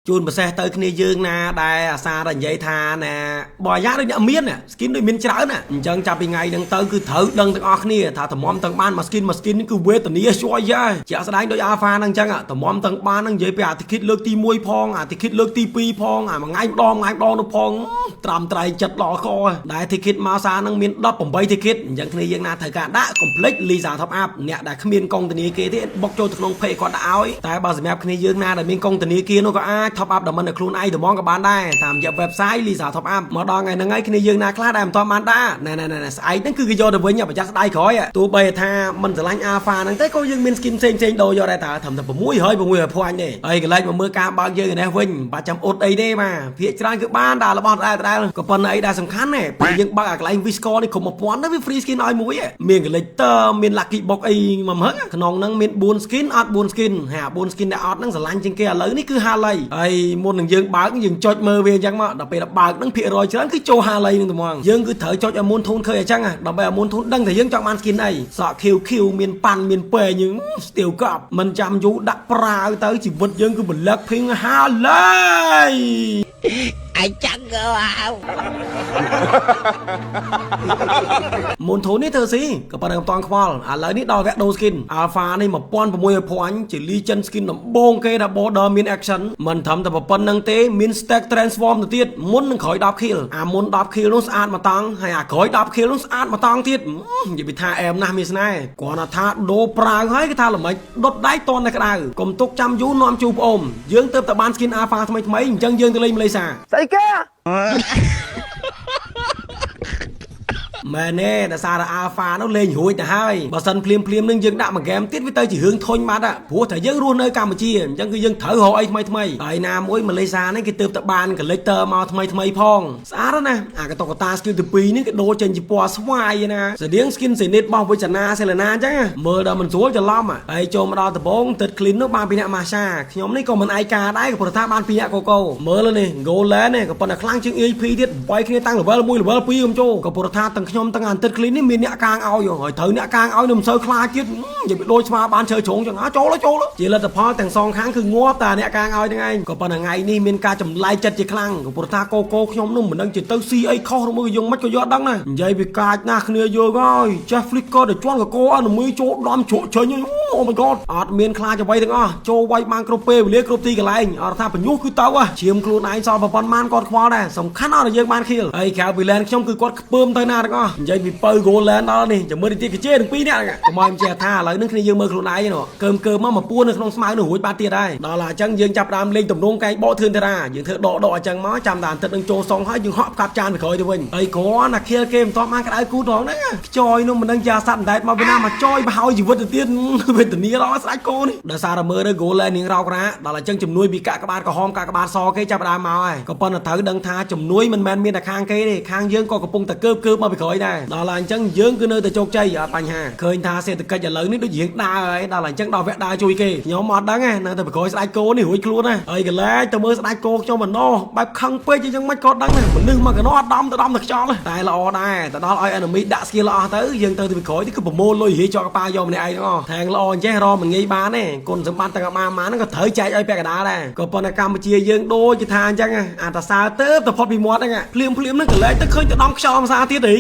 ជូនពិសេសទៅគ្នាយើងណាដែលអាសាតែនិយាយថាណាបើអាយ៉ាដូចអ្នកមាន skin ដូចមានច្រើនណាអញ្ចឹងចាប់ពីថ្ងៃហ្នឹងទៅគឺត្រូវដឹងទាំងអស់គ្នាថាតម្រាំទាំងបានមួយ skin មួយ skin នេះគឺវេទនាជួយយ៉ាជាក់ស្ដែងដូច Alpha ហ្នឹងអញ្ចឹងតម្រាំទាំងបានហ្នឹងនិយាយពីអា ticket លើកទី1ផងអា ticket លើកទី2ផងអាមួយថ្ងៃម្ដងថ្ងៃម្ដងនោះផងត្រាំត្រែងចិត្តដល់កដែល ticket មកសារហ្នឹងមាន18 ticket អញ្ចឹងគ្នាយើងណាត្រូវការដាក់ complete Lisa top up អ្នកដែលគ្មានកងធនាគារទេបុកចូលទៅក្នុង page គាត់ដាក់ឲ្យតែបើសម្រាប់គ្នាយើងណាដែលមានកងធនាគារនោះក៏អាច top up ដើម្បីឲ្យខ្លួនឯងត្មងក៏បានដែរតាមរយៈ website Lisa top up មកដល់ថ្ងៃហ្នឹងហើយគ្នាយើងណាខ្លះដែលមិនទាន់បានដាក់ណែណែណែស្អែកហ្នឹងគឺគេយកទៅវិញប្រយ័ត្នស្ដាយក្រោយទោះបីថាមិនស្រឡាញ់ Alpha ហ្នឹងទេក៏យើងមាន skin ផ្សេងផ្សេងដូរយកដែរតើត្រឹមតែ6ហើយ600ភ័ញទេហើយកន្លែងមកមើលការបើកយើងឯនេះវិញបាច់ចាំអ៊ុតអីទេបាទភាកច្រើនគឺបានតែរបស់ដដែលដដែលក៏ប៉ុន្តែអីដែលសំខាន់ណាពេលយើងបើកអាកន្លែង Visco នេះគ្រប់1000ទៅវា free skin ឲ្យមួយមាន collector មាន lucky box អីមួយមឹកក្នុងហ្នឹងមាន4 skin អត់4 skin ហើយអា4 skin ដែលអត់ហ្នឹងស្រឡាញ់ជាងគេឥឡូវនេះគឺ Harley ហើយមុននឹងយើងបើកយើងចុចមើលវាអញ្ចឹងមកដល់ពេលបើកហ្នឹងភាគរយច្រើនគឺចូល Harley ហ្នឹងត្មងយើងគឺត្រូវចុចឲ្យ Moonton ឃើញអញ្ចឹងដើម្បីឲ្យ Moonton ដឹងថាយើងចង់បាន skin អីសក់ QQ មានប៉ាន់មានពេយើងស្ទាវកប់មិនចាំយូរដាក់ប្រាវទៅជីវិតយើងគឺ Black Pink Harley អញចាំងក៏អៅ មុនធូននេះធ្វើស៊ីក៏ប៉ុន្តែមិនតាន់ខ្វល់ឥឡូវនេះដល់វគ្គដូរ skin Alpha នេះ1600 point ជា Legend skin ដំបូងគេដែល border មាន action មិនត្រឹមតែប៉ុណ្្នឹងទេមាន stack transform ទៅទៀតមុននឹងក្រោយ10 kill អាមុន10 kill នោះស្អាតមកតង់ហើយអាក្រោយ10 kill នោះស្អាតមកតង់ទៀតនិយាយពីថាអែមណាស់មានស្នេហ៍គ្រាន់តែថាដូរប្រាវហើយគេថាល្មិចដុតដៃតនតែក្តៅកុំទុកចាំយូរនាំជូប្អូនយើងទៅតែបាន skin Alpha ថ្មីថ្មីអញ្ចឹងយើងទៅលេងម៉ាឡេស៊ី ស្អីគេ មែនទេដោយសារតែ Alpha នោះលេងរួចទៅហើយបើសិនភ្លាមភ្លាមនឹងយើងដាក់មួយហ្គេមទៀតវាទៅជារឿងធុញបាត់ព្រោះតែយើងរស់នៅកម្ពុជាអញ្ចឹងគឺយើងត្រូវរកអីថ្មីថ្មីហើយណាមួយម៉ាឡេស៊ីនេះគេទើបតែបាន collector មកថ្មីថ្មីផងស្អាតណាស់អាកតុកតា skill ទី2នេះគេដូរចេញជាពណ៌ស្វាយណាស្តៀង skin Zenith របស់វិចនាសេលេណាអញ្ចឹងមើលដល់មិនស្រួលច្រឡំហើយចូលមកដល់ដំបងទឹក clean នោះបានពីអ្នកម៉ាសាខ្ញុំនេះក៏មិនឯកាដែរក៏ព្រោះថាបានពីអ្នកកូកូមើលនេះ Golan នេះក៏ប៉ុន្តែខ្លាំងជាង EXP ទៀតវាយគ្នាតាំង level 1 level 2កុំចូលក៏ព្រោះថាទាំងខ្ញុំទាំងអានទឹក clean នេះមានអ្នកកាងឲ្យហើយត្រូវអ្នកកាងឲ្យនឹងមិនសូវខ្លាចទៀតនិយាយពីដូចស្មាបានឈើជ្រុងចឹងចូលចូលជាលទ្ធផលទាំងសងខាងគឺងាប់តាអ្នកកាងឲ្យហ្នឹងឯងក៏ប៉ុន្តែថ្ងៃនេះមានការចម្លែកចិត្តជាខ្លាំងក៏ព្រោះថាកូកូខ្ញុំនោះមិនដឹងជាទៅស៊ីអីខុសឬមួយក៏យងមិនក៏យកដឹងណានិយាយពីកាចណាស់គ្នាយើងហើយចេះ flicker ទៅជន់កកអនុមីចូលដំជ្រក់ចេញអូ my god អត់មានខ្លាចអ្វីទាំងអស់ចូលវាយបានគ្រប់ពេលវេលាគ្រប់ទីកន្លែងអត់ថាបញ្ញុះគឺទៅឈាមខ្លួនឯងសល់ប្រព័ន្ធបានគាត់ខ្វល់ដែរសំខាន់អត់ឲ្យយើងបានខៀលហើយក្រៅពី lane ខ្ញុំគឺគាត់ខ្ពើមទៅណាទាំងអស់និយាយពីពៅ goal lane ដល់នេះចាំមើលទីទៀតគេជេរទាំងពីរនាក់កុំឲ្យមិនចេះថាឥឡូវនេះគ្នាយើងមើលខ្លួនឯងនោះកើមកើមមកមកពួននៅក្នុងស្មៅនោះរួចបាត់ទៀតហើយដល់តែអញ្ចឹងយើងចាប់ដើមលេងតម្រងកែងបកធឿនតារាយើងធ្វើដកដកអញ្ចឹងមកចាំតែអាទិត្យនឹងចូលសងហើយយើងហក់ផ្កាប់ចានពីក្រោយទៅវិញហើយគ្រាន់តែខៀលគេមិនតបានក្តៅគូត្រង់ហ្នឹងខ្ចយនោះមិនដឹងជាសត្វអណ្ដែតមកពីណាមកចយបើហើយជីវិតទៅទៀតវេទនាដល់ស្ដាច់កោនេះដោយសារតែមើលទៅ goal lane នាងរោករ៉ាដល់អញ្ចឹងជំនួយពីកាក់ក្បាលក្រហមកាក់ក្បាលសគេចាប់ដើមមកហើយក៏ប៉ុន្តែត្រូវដឹងថាជំនួយមិនមែនមានតែខាងគេទេខាងយើងក៏កំពុងតែកើបកើបមកពីក្រោយដែរដល់អញ្ចឹងយើងគឺនៅតែជោគជ័យអត់បញ្ហាឃើញថាសេដ្ឋកិច្ចឥឡូវនេះដូចរៀងដើរហើយដល់អញ្ចឹងដល់វគ្គដើរជួយគេខ្ញុំអត់ដឹងទេនៅតែប្រក្រោយស្ដាច់គោនេះរួចខ្លួនណាហើយកលែកទៅមើលស្ដាច់គោខ្ញុំបណ្ដោះបែបខឹងពេកអញ្ចឹងមិនក៏ដឹងដែរមនុស្សមកកណោអត់ដំទៅដំទៅខ្យល់តែល្អដែរទៅដល់ឲ្យ enemy ដាក់ skill អស់ទៅយើងទៅពីក្រោយនេះគឺប្រមូលលុយរាចកប៉ាយកម្នាក់ឯងទាំងអស់ថែងល្អអញ្ចេះរមិនងាយបានទេគុណសម្បត្តិទាំងអាម៉ាហ្នឹងក៏ត្រូវចែកឲ្យពាក់កណ្ដាលដែរក៏ប៉ុន្តែកម្ពុជាយើងដូចជាថាអញ្ចឹងអាតាសើទៅទៅផុតពីមាត់ហ្នឹងភ្លាមភ្លាមហ្នឹងកលែកទៅឃើញទៅដំខ្យល់ភាសាទៀតអី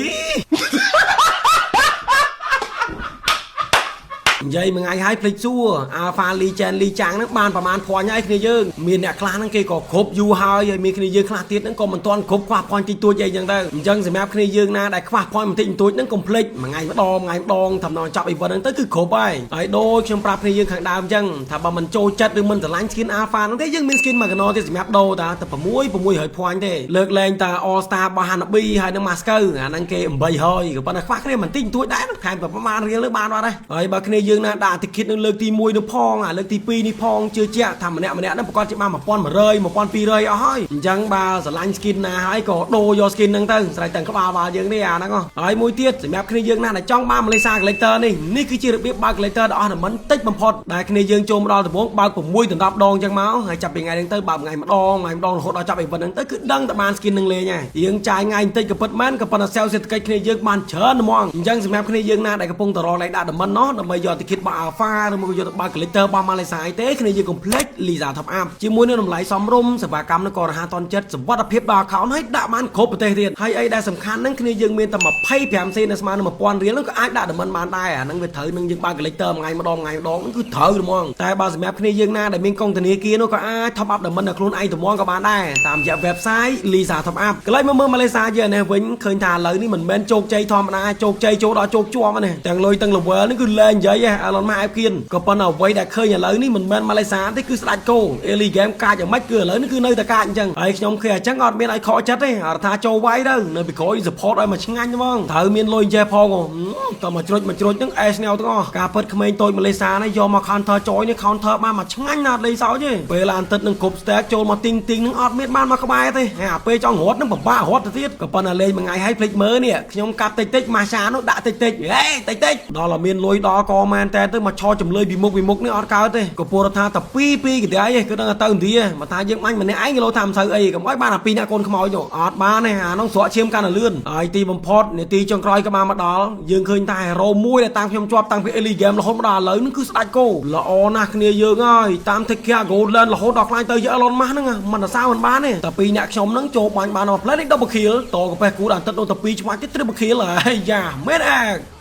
និយាយមួយថ្ងៃហើយភ្លេចសួរ Alpha Legend លីចាំងហ្នឹងបានប្រហែលភ័ញហើយគ្នាយើងមានអ្នកខ្លះហ្នឹងគេក៏គ្រប់យូរហើយហើយមានគ្នាយើងខ្លះទៀតហ្នឹងក៏មិនទាន់គ្រប់ខ្វះភ័ញតិចតួចអីចឹងទៅអញ្ចឹងសម្រាប់គ្នាយើងណាដែលខ្វះភ័ញបន្តិចបន្តួចហ្នឹងកុំភ្លេចមួយថ្ងៃម្ដងថ្ងៃម្ដងធ្វើដល់ចប់ event ហ្នឹងទៅគឺគ្រប់ហើយហើយដូចខ្ញុំប្រាប់គ្នាយើងខាងដើមអញ្ចឹងថាបើមិនចូលចិត្តឬមិនស្រឡាញ់ skin Alpha ហ្នឹងទេយើងមាន skin មួយកណោទៀតសម្រាប់ដូរតាតែ6 600ភ័ញទេលើកលែងតា All Star របស់ Hanabi ហើយនិង Masker អាហ្នឹងគេ800ក៏ប៉ុន្តែខ្វះគ្នាបន្តិចបន្តួចដែរថែមប្រហែលរៀលលើបានអត់ដែរហើយបើគ្នាយើងណាដាក់ ticket នឹងលើកទី1នោះផងអាលើកទី2នេះផងជឿជាក់ថាម្នាក់ម្នាក់ហ្នឹងប្រកាសជាបាន1100 1200អស់ហើយអញ្ចឹងបើស្រឡាញ់ skin ណាហើយក៏ដូរយក skin ហ្នឹងទៅស្រេចទាំងក្បាលបាល់យើងនេះអាហ្នឹងហើយមួយទៀតសម្រាប់គ្នាយើងណាដែលចង់បានម៉ាឡេស៊ី collector នេះនេះគឺជារបៀបបើក collector ដ៏អស់រមិនតិចបំផុតដែលគ្នាយើងចូលមកដល់ដំបូងបើក6ដណ្ដប់ដងអញ្ចឹងមកហើយចាប់ពីថ្ងៃហ្នឹងទៅបើកថ្ងៃម្ដងថ្ងៃម្ដងរហូតដល់ចាប់ event ហ្នឹងទៅគឺដឹងតែបាន skin នឹងលេងហើយយើងចាយថ្ងៃបន្តិចក៏ពិតមែនក៏ប៉ុន្តែ sale សេដ្ឋកិច្ចគ្នាយើងបានច្រើនហ្មងអញ្ចឹងសម្រាប់គ្នាយើងណាដែលកំពុងតែរកលេខដាក់ diamond ណោះដើម្បីយក ticket របស់ Alpha ឬមកយកទៅបើក collector របស់ Malaysia ទេគ្នាយើងកុំភ្លេច Lisa Top Up ជាមួយនឹងតម្លៃសមរម្យសេវាកម្មនឹងក៏រហ័សទាន់ចិត្តសុវត្ថិភាពដល់ account ហើយដាក់បានគ្រប់ប្រទេសទៀតហើយអីដែលសំខាន់ហ្នឹងគ្នាយើងមានតែ25សេននៅស្មើនឹង1000រៀលហ្នឹងក៏អាចដាក់ diamond បានដែរអាហ្នឹងវាត្រូវនឹងយើងបើក collector មួយថ្ងៃម្ដងថ្ងៃម្ដងហ្នឹងគឺត្រូវហ្មងតែបើសម្រាប់គ្នាយើងណាដែលមានកុងធនាគារនោះក៏អាច top up diamond ដល់ខ្លួនឯងត្មងក៏បានដែរតាមរយៈ website Lisa Top Up កន្លែងមកមើលម៉ាឡេស៊ីយើងនេះវិញឃើញថាឥឡូវនេះមិនមែនជោគជ័យធម្មតាជោគជ័យចូលដល់ជោគជាប់នេះទាំងលុយទាំង level នេះគឺលែងនិយាយឯងអាឡុនម៉ាអែបគៀនក៏ប៉ុន្តែអ្វីដែលឃើញឥឡូវនេះមិនមែនម៉ាឡេស៊ីទេគឺស្ដាច់គោ early game កាចយ៉ាងម៉េចគឺឥឡូវនេះគឺនៅតែកាចអញ្ចឹងហើយខ្ញុំឃើញអញ្ចឹងអត់មានឲ្យខកចិត្តទេអត់ថាចូលវាយទៅនៅពីក្រោយ support ឲ្យមកឆ្ងាញ់ហ្មងត្រូវមានលុយចេះផងតមកជ្រុចមកជ្រុចហ្នឹងអេស្នែវទាំងអស់ការពិតក្មេងតូចម៉ាឡេស៊ីនេះយកមក counter ចយនេះ counter បានមកឆ្ងាញ់ណាស់លេងសើចទេពេលឡានទឹកនឹងគ្រប់ stack ចូលមកទីងទីងនឹងអត់មានបានមកក្បែរទេហើយអាពេលចង់រត់នឹងពិបាករត់ទៅទៀតក៏ប៉ុន្តែលេងមួយថ្ងៃហើយភ្លេចមើលនេះខ្ញុំកាប់តិចតិចម៉ាសានោះដាក់តិចតិចហេតិចតិចដល់តែមានលុយដល់កមែនតែទៅមកឈរចំលើយពីមុខពីមុខនេះអត់កើតទេក៏ពលរដ្ឋថាតែពីរពីរកដៃឯងគឺដឹងតែទៅឥណ្ឌាមកថាយើងបាញ់ម្នាក់ឯងគេលោថាមិនសូវអីកុំឲ្យបានអាពីរអ្នកកូនខ្មោចនោះអត់បានទេអានោះស្រក់ឈាមកាន់តែលឿនហើយទីបំផុតនាទីចុងក្រោយក៏បានមកដល់យើងឃើញតែ hero មួយដែលតាមខ្ញុំជាប់តាំងពី early game រហូតមកដល់ឥឡូវហ្នឹងគឺស្ដាច់គោល្អណាស់គ្នាយើងហើយតាម take care Goldland រហូតដល់ខ្លាញ់ទៅយក Elon Musk ហ្នឹងមិនអាសាមិនបានទេតែពីរអ្នកខ្ញុំហ្នឹងចូលបាញ់បានដល់ផ្លែនេះ double kill តកាប៉េះគូដល់ទឹកនោះតែពីរច្បាច់ទៀត triple kill ហើយយ៉ាមែនអា